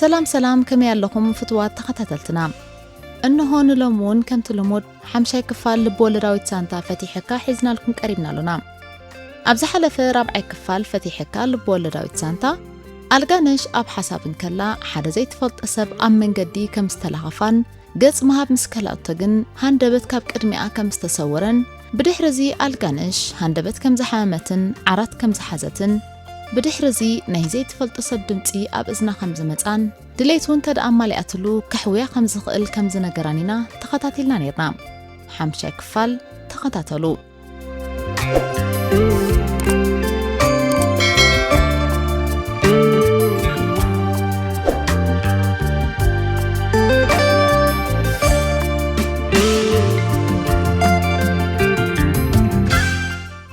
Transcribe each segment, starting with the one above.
ሰላም ሰላም፣ ከመይ ኣለኹም ፍትዋት ተኸታተልትና? እንሆ ንሎሚ እውን ከምቲ ልሙድ ሓምሻይ ክፋል ልብ ወለዳዊት ዛንታ ፈቲሐካ ሒዝናልኩም ቀሪብና ኣሎና። ኣብ ዝሓለፈ ራብዓይ ክፋል ፈቲሐካ ልብ ወለዳዊት ዛንታ፣ ኣልጋነሽ ኣብ ሓሳብ እንከላ ሓደ ዘይትፈልጦ ሰብ ኣብ መንገዲ ከም ዝተላኸፋን ገጽ ምሃብ ምስ ከላእቶ ግን ሃንደበት ካብ ቅድሚኣ ከም ዝተሰወረን፣ ብድሕሪ እዚ ኣልጋነሽ ሃንደበት ከም ዝሓመመትን ዓራት ከም ዝሓዘትን፣ ብድሕሪ እዚ ናይ ዘይትፈልጦ ሰብ ድምጺ ኣብ እዝና ከም ዝመጻን፣ ድሌቱ እንተ ደኣ ኣማሊኣትሉ ከሕውያ ከም ዝኽእል ከም ዝነገራን ኢና ተኸታቲልና ነይርና። ሓምሻይ ክፋል ተኸታተሉ።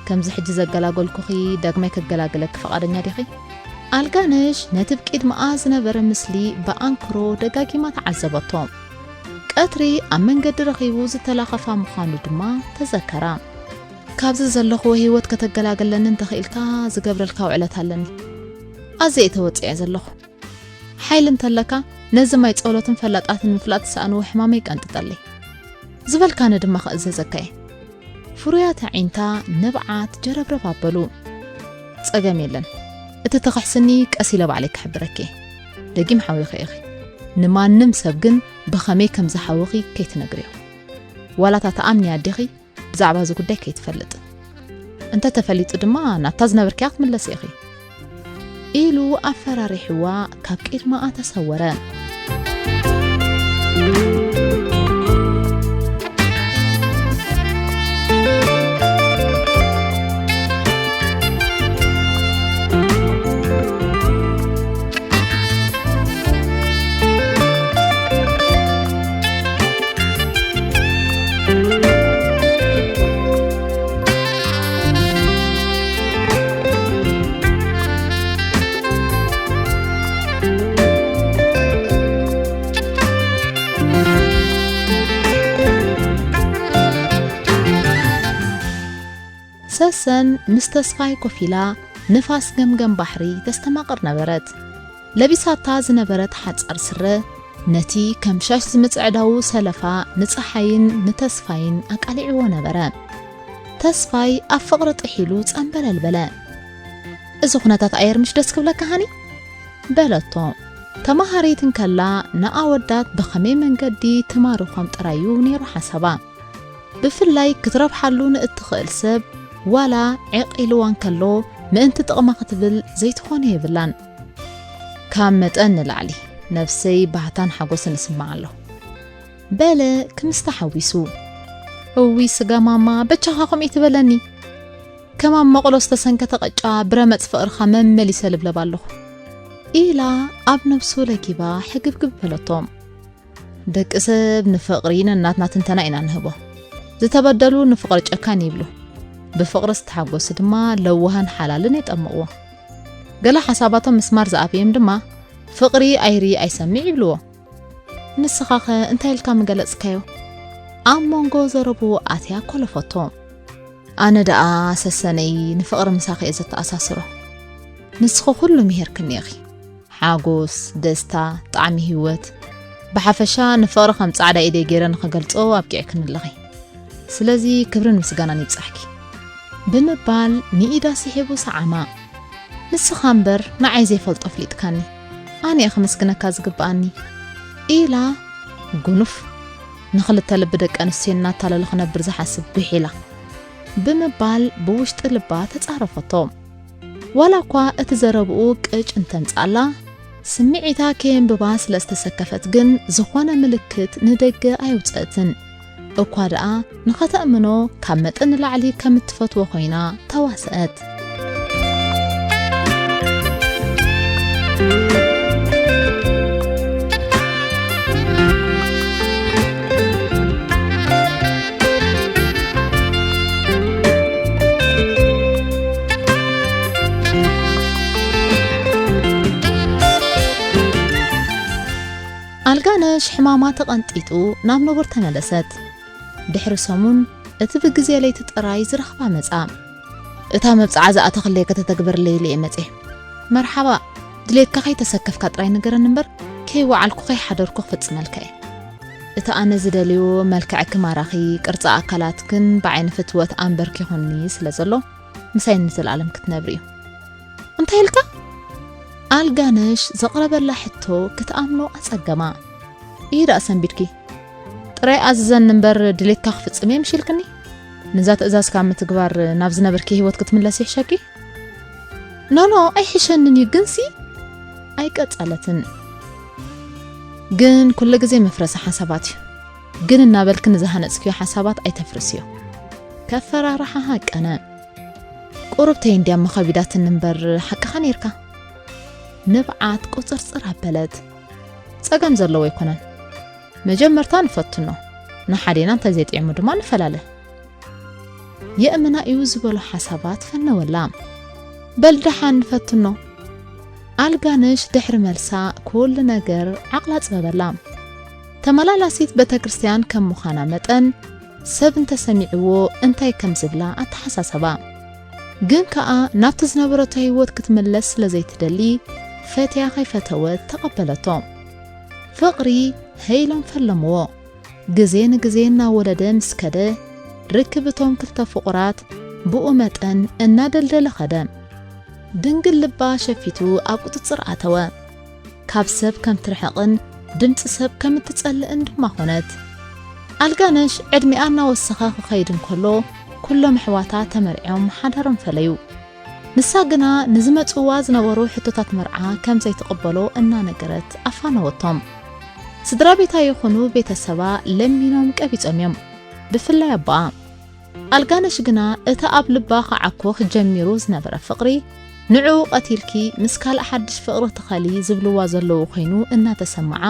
ከምዚ ሕጂ ዘገላገልኩኺ ዳግማይ ከገላግለኪ ፍቓደኛ ዲኺ? ኣልጋነሽ ነቲ ብቂድምኣ ዝነበረ ምስሊ ብኣንክሮ ደጋጊማ ተዓዘበቶ። ቀትሪ ኣብ መንገዲ ረኺቡ ዝተላኸፋ ምዃኑ ድማ ተዘከራ። ካብዚ ዘለኽዎ ህይወት ከተገላግለኒ እንተኽኢልካ ዝገብረልካ ውዕለት ኣለኒ። ኣዝየ እየ ተወጺዐ ዘለኹ። ሓይሊ እንተለካ ነዚ ማይ ጸሎትን ፈላጣትን ምፍላጥ ዝሰኣንዎ ሕማመይ ቀንጥጠለይ። ዝበልካኒ ድማ ክእዘዘካ እየ። ፍሩያት ኣዒንታ ንብዓት ጀረብረብ ኣበሉ። ጸገም የለን። እቲ ተኽሕስኒ ቀስ ኢለ ባዕለይ ክሕብረኪ እየ። ደጊም ሓዊኺ ኢኺ። ንማንም ሰብ ግን ብኸመይ ከም ዝሓወኺ ከይትነግርዮ። ዋላ እታ ትኣምንያ ኣዴኺ ብዛዕባ እዚ ጉዳይ ከይትፈልጥ። እንተ ተፈሊጡ ድማ ናብታ ዝነበርክያ ክትምለሲ ኢኺ። ኢሉ ኣፈራሪሕዋ ካብ ቅድመኣ ተሰወረ። ሰሰን ምስ ተስፋይ ኮፍ ኢላ ንፋስ ገምገም ባሕሪ ተስተማቕር ነበረት። ለቢሳታ ዝነበረት ሓጻር ስረ ነቲ ከም ሻሽ ዝምጽዕዳዉ ሰለፋ ንጸሓይን ንተስፋይን ኣቃሊዕዎ ነበረ። ተስፋይ ኣብ ፍቕሪ ጥሒሉ ጸምበለል በለ። "እዚ ኩነታት ኣየር ምሽ ደስ ክብለካ ሃኒ?" በለቶ። ተማሃሪት እንከላ ንኣወዳት ብኸመይ መንገዲ ትማርኾም ጥራዩ ነይሩ ሓሳባ። ብፍላይ ክትረብሓሉ ንእትኽእል ሰብ ዋላ ዕቕ ኢልዋ እንከሎ ምእንቲ ጥቕማ ክትብል ዘይትኾኖ የብላን። "ካብ መጠን ንላዕሊ ነፍሰይ ባህታን ሓጎስን እስማዕ ኣሎ" በለ ክምስ ተሓዊሱ። "እዊ ስጋ ማማ፣ በጃኻ ከምኡ ትበለኒ? ከማን መቕሎ ዝተሰንከተ ቐጫ ብረመጽ ፍቕርኻ መመሊሰ ልብለብ ኣለኹ" ኢላ ኣብ ነብሱ ለጊባ ሕግብግብ በለቶ። ደቂ ሰብ ንፍቕሪ ነናትና ትንተና ኢና ንህቦ። ዝተበደሉ ንፍቕሪ ጨካን ይብሉ። ብፍቕሪ ዝተሓጎሱ ድማ ለዋህን ሓላልን የጠምቕዎ። ገለ ሓሳባቶም ምስማር ዝኣበዮም ድማ ፍቕሪ ኣይርኢ ኣይሰምዕ ይብልዎ። ንስኻኸ እንታይ ኢልካ ምገለጽካዮ? ኣብ መንጎ ዘረብኡ ኣትያ ኮለፈቶ። ኣነ ደኣ ሰሰነይ ንፍቕሪ ምሳኺ እየ ዘተኣሳስሮ። ንስኺ ኩሉ ምሂርክኒ ኢኺ። ሓጎስ፣ ደስታ፣ ጣዕሚ ህይወት። ብሓፈሻ ንፍቕሪ ከም ጻዕዳ ኢደይ ገይረ ንኽገልጾ ኣብቂዕክኒ ኣለኺ። ስለዚ ክብርን ምስጋናን ይብጻሕኪ" ብምባል ንኢዳ ስሒቡ ሰዓማ። "ንስኻ እምበር ንዓይ ዘይፈልጦ ኣፍሊጥካኒ። ኣነ እየ ከመስግነካ ዝግብኣኒ" ኢላ ጉኑፍ ንኽልተ ልቢ ደቂ ኣንስትዮ እናታለለ ክነብር ዝሓስብ ጒሕ ኢላ ብምባል ብውሽጢ ልባ ተጻረፈቶ። ዋላ እኳ እቲ ዘረብኡ ቅጭ እንተምጻላ፣ ስምዒታ ከየንብባ ስለ ዝተሰከፈት ግን ዝኾነ ምልክት ንደገ ኣየውጸእትን። እኳ ደኣ ንኸተእምኖ ካብ መጠን ንላዕሊ ከም እትፈትዎ ኮይና ተዋስአት። ኣልጋነሽ ሕማማ ተቐንጢጡ ናብ ንቡር ተመለሰት። ድሕሪ ሰሙን እቲ ብግዜ ለይቲ ጥራይ ዝረኽባ መጻ። "እታ መብጽዓ ዝኣተኽለይ ከተተግብርለይ ኢለ እየ መጽየ። መርሓባ፣ ድሌትካ ከይተሰከፍካ ጥራይ ንገረኒ እምበር፣ ከይወዓልኩ ከይሓደርኩ ክፍጽመልካ እየ። እቲ ኣነ ዝደልዮ መልክዕኪ ማራኺ፣ ቅርጺ ኣካላትክን ብዓይኒ ፍትወት ኣንበርኪኹኒ ስለ ዘሎ፣ ምሳይ ንዘለኣለም ክትነብሪ እዩ። እንታይ ኢልካ? ኣልጋነሽ ዘቕረበላ ሕቶ ክትኣምኖ ኣጸገማ። እዩ ደኣ ሰንቢድኪ። ጥራይ ኣዝዘኒ እምበር ድሌትካ ክፍጽም እየ ምሽ ኢልክኒ? ነዛ ትእዛዝካ ምትግባር ናብ ዝነበርኪ ህይወት ክትምለስ ይሕሸኪ? ኖኖ፣ ኣይሕሸንን እዩ፣ ግንሲ ኣይቀጸለትን። ግን ኩሉ ግዜ መፍረሲ ሓሳባት እዩ። ግን እናበልኪ ንዝሃነጽክዮ ሓሳባት ኣይተፍርስዮ። ከፈራርሓ ሃቀነ። ቁሩብተይ እንድያ እሞ ከቢዳትኒ እምበር ሓቅኻ ነይርካ። ንብዓት ቁጽርጽር ኣበለት። ጸገም ዘለዎ ኣይኮነን። መጀመርታ ንፈትኖ። ንሓዴና እንታይ ዘይጥዕሙ ድማ ንፈላለ። የእምና እዩ ዝበሎ ሓሳባት ፈነወላ። በል ደሓን ንፈትኖ። ኣልጋነሽ ድሕሪ መልሳ ኩሉ ነገር ዓቕላ ጽበበላ። ተመላላሲት ቤተ ክርስቲያን ከም ምዃና መጠን ሰብ እንተሰሚዕዎ እንታይ ከም ዝብላ ኣተሓሳሰባ። ግን ከኣ ናብቲ ዝነበረቶ ህይወት ክትምለስ ስለ ዘይትደሊ ፈትያ ከይፈተወት ተቐበለቶ። ፍቕሪ ሀይሎም ፈለምዎ። ግዜ ንግዜ እናወለደ ምስ ከደ፣ ርክብ እቶም ክልተ ፍቑራት ብኡ መጠን እናደልደለ ኸደ። ድንግል ልባ ሸፊቱ ኣብ ቁጽጽር ኣተወ። ካብ ሰብ ከም ትርሕቕን ድምጺ ሰብ ከም እትጸልእን ድማ ኾነት። ኣልጋነሽ ዕድሚኣ እናወሰኸ ክኸይድ እንከሎ፣ ኩሎም ኣሕዋታ ተመርዕዮም ሓዳሮም ፈለዩ። ንሳ ግና ንዝመጽዋ ዝነበሩ ሕቶታት መርዓ ከም ዘይትቕበሎ እናነገረት ኣፋነወቶም። ስድራ ቤታ ይኹኑ ቤተሰባ ለሚኖም ቀቢጾም እዮም፣ ብፍላይ ኣቦኣ። ኣልጋነሽ ግና እቲ ኣብ ልባ ክዓኮኽ ጀሚሩ ዝነበረ ፍቕሪ፣ ንዕኡ ቀቲልኪ ምስ ካልእ ሓድሽ ፍቕሪ ትኸሊ ዝብልዋ ዘለዉ ኮይኑ እናተሰምዓ፣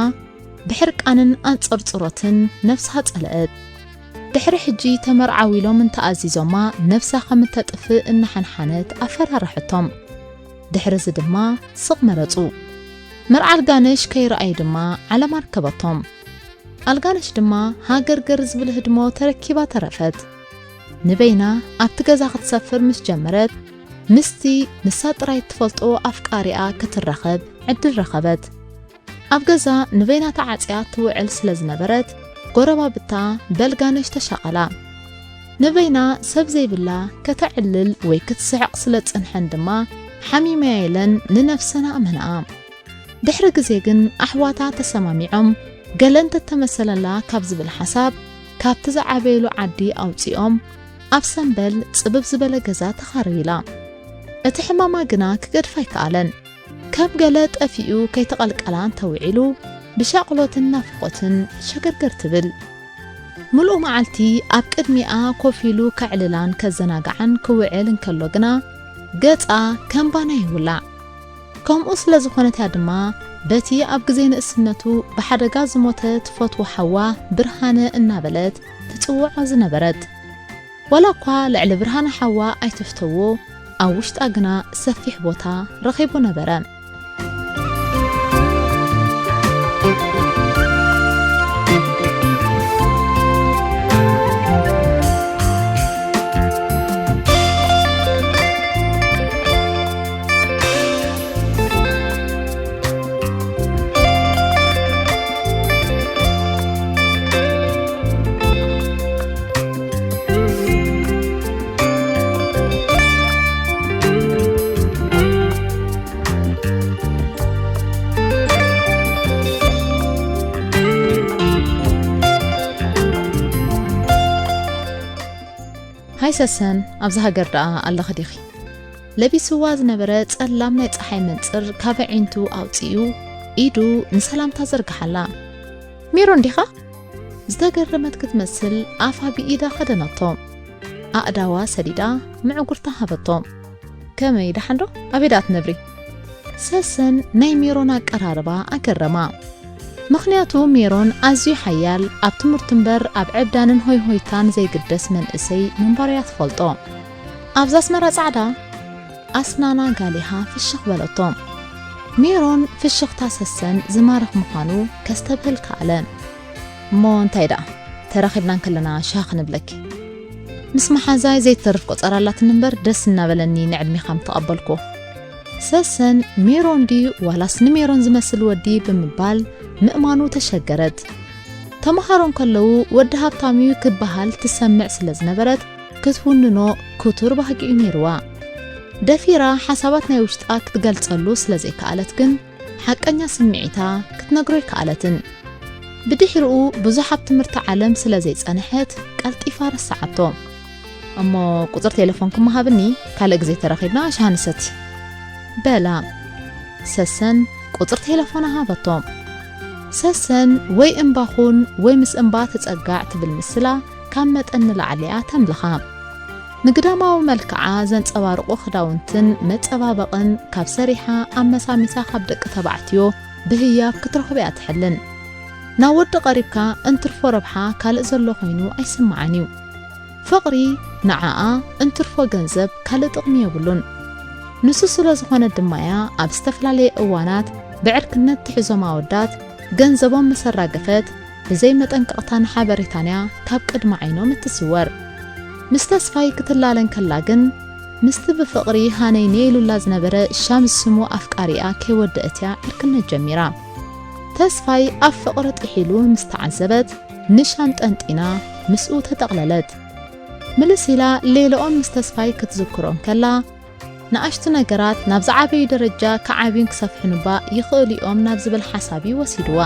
ብሕርቃንን ኣንጸርጽሮትን ነብሳ ጸልአት። ድሕሪ ሕጂ ተመርዓዊ ኢሎም እንተኣዚዞማ ነብሳ ከም እተጥፍእ እናሓንሓነት ኣፈራርሐቶም። ድሕሪ እዚ ድማ ስቕ መረጹ። መርዓ ኣልጋነሽ ከይረኣዩ ድማ ዓለም ኣርከበቶም። ኣልጋነሽ ድማ ሃገርገር ዝብል ህድሞ ተረኪባ ተረፈት። ንበይና ኣብቲ ገዛ ክትሰፍር ምስ ጀመረት፣ ምስቲ ንሳ ጥራይ እትፈልጦ ኣፍቃሪኣ ክትራኸብ ዕድል ረኸበት። ኣብ ገዛ ንበይና ተዓጽያ ትውዕል ስለ ዝነበረት፣ ጎረባብታ በልጋነሽ ተሻቐላ። ንበይና ሰብ ዘይብላ ከተዕልል ወይ ክትስሕቕ ስለ ዝጸንሐን ድማ፣ ሓሚመያ ኢለን ንነፍሰን ኣእመናኣ። ድሕሪ ግዜ ግን ኣሕዋታ ተሰማሚዖም፣ ገለ እንተተመሰለላ ካብ ዝብል ሓሳብ፣ ካብቲ ዝዓበየሉ ዓዲ ኣውጺኦም፣ ኣብ ሰምበል ጽብብ ዝበለ ገዛ ተኻርዩላ። እቲ ሕማማ ግና ክገድፋ ኣይከኣለን። ከም ገለ ጠፊኡ ከይተቐልቀላ እንተውዒሉ፣ ብሻቕሎትን ናፍቖትን ሸገርገር ትብል። ምሉእ መዓልቲ ኣብ ቅድሚኣ ኮፍ ኢሉ ከዕልላን ከዘናግዓን ክውዕል እንከሎ ግና፣ ገጻ ከም ባና ይውላዕ። ከምኡ ስለ ዝኾነት እያ ድማ፣ በቲ ኣብ ግዜ ንእስነቱ ብሓደጋ ዝሞተ ትፈትዎ ሓዋ ብርሃነ እናበለት ትጽውዖ ዝነበረት። ዋላ እኳ ልዕሊ ብርሃነ ሓዋ ኣይትፍተዎ፣ ኣብ ውሽጣ ግና ሰፊሕ ቦታ ረኺቡ ነበረ። ሃይ ሰሰን፣ ኣብዚ ሃገር ደኣ ኣለኺ ዲኺ? ለቢስዋ ዝነበረ ጸላም ናይ ጸሓይ መንጽር ካብ ኣዒንቱ ኣውጺኡ፣ ኢዱ ንሰላምታ ዘርግሓላ። "ሜሮን ዲኻ?" ዝተገረመት ክትመስል ኣፋ ብኢዳ ከደነቶ። ኣእዳዋ ሰዲዳ ምዕጉርታ ሃበቶ። "ከመይ፣ ደሓን ዶ? ኣበይ ደኣ ትነብሪ?" ሰሰን ናይ ሜሮን ኣቀራርባ ኣገረማ። ምኽንያቱ ሜሮን ኣዝዩ ሓያል፣ ኣብ ትምህርቱ እምበር ኣብ ዕብዳንን ሆይሆይታን ዘይግደስ መንእሰይ ምንባሩ እያ ትፈልጦ። "ኣብዚ ኣስመራ ጻዕዳ?" ኣስናና ጋሊሃ ፍሽኽ በለቶ። ሜሮን ፍሽኽታ ሰሰን ዝማርኽ ምዃኑ ከስተብህል ከኣለ። "እሞ እንታይ ደኣ፣ ተራኺብና እንከለና ሻሂ ክንብለኪ?" "ምስ መሓዛይ ዘይትተርፍ ቆጸራ ኣላትኒ እምበር ደስ እናበለኒ ንዕድሜኻ ምተቐበልኩ። ሰሰን ሜሮን ድዩ ዋላስ ንሜሮን ዝመስል ወዲ ብምባል ምእማኑ ተሸገረት። ተምሃሮ እንከለዉ ወዲ ሃብታም'ዩ ክበሃል ትሰምዕ ስለ ዝነበረት ክትውንኖ ክቱር ባህጊ'ዩ ነይርዋ። ደፊራ ሓሳባት ናይ ውሽጣ ክትገልጸሉ ስለ ዘይከኣለት ግን ሓቀኛ ስምዒታ ክትነግሮ ኣይከኣለትን። ብድሕሪኡ ብዙሕ ኣብ ትምህርቲ ዓለም ስለ ዘይጸንሐት ቀልጢፋ ረስዓቶ። እሞ ቁጽሪ ቴሌፎንኩም ሃብኒ፣ ካልእ ግዜ ተራኺብና ሻሂ ንሰቲ በላ። ሰሰን ቁጽሪ ቴሌፎና ሃበቶ። ሰሰን ወይ እምባ ኹን ወይ ምስ እምባ ተጸጋዕ ትብል ምስላ ካብ መጠን ንላዕሊ እያ ተምልኻ። ንግዳማዊ መልክዓ ዘንጸባርቑ ክዳውንትን መጸባበቕን ካብ ሰሪሓ ኣመሳሚሳ ካብ ደቂ ተባዕትዮ ብህያብ ክትረኽቦ እያ ትሕልን። ናብ ወዲ ቀሪብካ እንትርፎ ረብሓ ካልእ ዘሎ ኮይኑ ኣይስምዓን እዩ። ፍቕሪ ንዓኣ እንትርፎ ገንዘብ ካልእ ጥቕሚ የብሉን። ንሱ ስለ ዝኾነ ድማ እያ ኣብ ዝተፈላለየ እዋናት ብዕርክነት ትሕዞም ኣወዳት ገንዘቦም ምስ ኣራገፈት ብዘይ መጠንቀቕታን ሓበሬታን እያ ካብ ቅድሚ ዓይኖም እትስወር። ምስ ተስፋይ ክትላለ እንከላ ግን ምስቲ ብፍቕሪ ሃነይነይ ኢሉላ ዝነበረ ሻም ዝስሙ ኣፍቃሪኣ ከይወደአት እያ ዕርክነት ጀሚራ። ተስፋይ ኣብ ፍቕሪ ጥሒሉ ምስ ተዓዘበት ንሻም ጠንጢና ምስኡ ተጠቕለለት። ምልስ ኢላ ሌላኦም ምስ ተስፋይ ክትዝክሮ እንከላ ንኣሽቱ ነገራት ናብ ዝዓበዩ ደረጃ ክዓብዩን ክሰፍሑን እባ ይኽእሉ እዮም ናብ ዝብል ሓሳብ እዩ ወሲድዋ።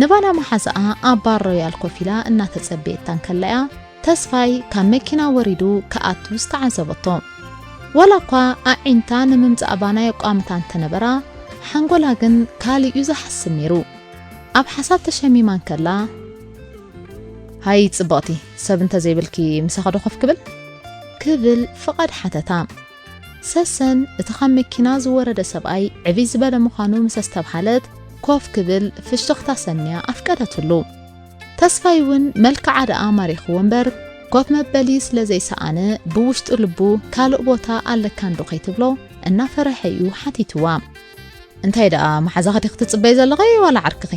ንባና መሓዛኣ ኣብ ባር ሮያል ኮፍ ኢላ እናተጸበየታ እንከላ እያ ተስፋይ ካብ መኪና ወሪዱ ክኣቱ ዝተዓዘበቶ። ዋላ እኳ ኣዒንታ ንምምጻእ ባና የቋምታ እንተነበራ፣ ሓንጎላ ግን ካልእ እዩ ዝሓስብ ነይሩ። ኣብ ሓሳብ ተሸሚማ እንከላ፣ "ሃይ ጽብቕቲ፣ ሰብ እንተዘይብልኪ ምሳኺ ዶ ኮፍ ክብል?" ክብል ፍቓድ ሓተታ። ሰሰን እቲ ካብ መኪና ዝወረደ ሰብኣይ ዕብይ ዝበለ ምዃኑ ምስ ኣስተብሃለት፣ ኮፍ ክብል ፍሽኽታ ሰንያ ኣፍቀደትሉ። ተስፋይ እውን መልክዓ ደኣ ማሪኽዎ እምበር፣ ኮፍ መበሊ ስለ ዘይሰኣነ፣ ብውሽጡ ልቡ ካልእ ቦታ ኣለካ እንዶ ከይትብሎ እናፈረሐ እዩ ሓቲትዋ። "እንታይ ደኣ መሓዛኺ ዲኺ ትጽበዪ ዘለኺ ዋላ ዓርክኺ?"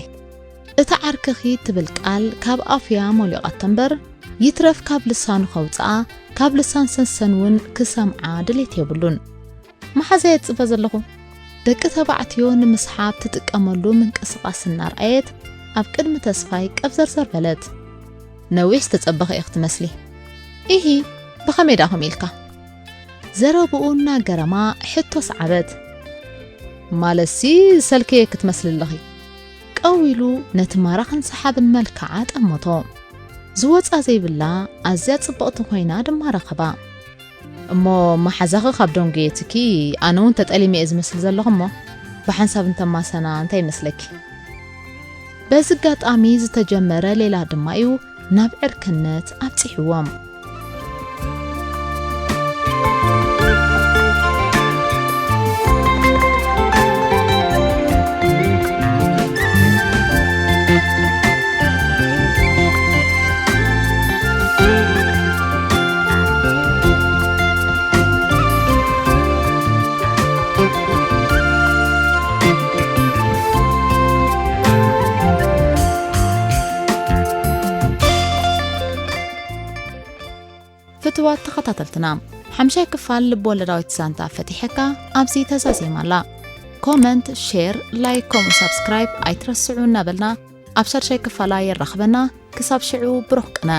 እታ ዓርክኺ ትብል ቃል ካብ ኣፉ እያ ሞሊቓቶ እምበር፣ ይትረፍ ካብ ልሳኑ ከውጽኣ፣ ካብ ልሳን ሰሰን እውን ክሰምዓ ድሌት የብሉን። "መሓዛይ እጽበ ዘለኹ?" ደቂ ተባዕትዮ ንምስሓብ ትጥቀመሉ ምንቅስቓስ እናርኣየት ኣብ ቅድሚ ተስፋይ ቀብዘርዘር በለት። "ነዊሕ ዝተጸበኺ ኢኺ ትመስሊ። ኢሂ፣ ብኸመይ ደኣ ከምኡ ኢልካ?" ዘረብኡ እናገረማ ሕቶ ሰዓበት። "ማለትሲ ዝሰልከየ ክትመስሊ ኣለኺ?" ቀው ኢሉ ነቲ ማራኽን ሰሓብን መልክዓ ጠመቶ። ዝወጻ ዘይብላ ኣዝያ ጽብቕቲ ኮይና ድማ ረኸባ። "እሞ መሓዛኺ ካብ ደንጉየትኪ፣ ኣነ እውን ተጠሊመ እየ ዝመስል ዘለኹ እሞ፣ ብሓንሳብ እንተማሰና እንታይ ይመስለኪ?" በዚ ኣጋጣሚ ዝተጀመረ ሌላ ድማ እዩ ናብ ዕርክነት ኣብጺሕዎም። ፍትዋት ተኸታተልትና፣ ሓምሻይ ክፋል ልብ-ወለዳዊት ዛንታ ፈቲሐካ ኣብዚ ተዛዚማ ኣላ። ኮመንት፣ ሼር፣ ላይክ ከምኡ ሳብስክራይብ ኣይትረስዑ እናበልና ኣብ ሻድሻይ ክፋላ የራኽበና። ክሳብ ሽዑ ብሩኽ ቅነ።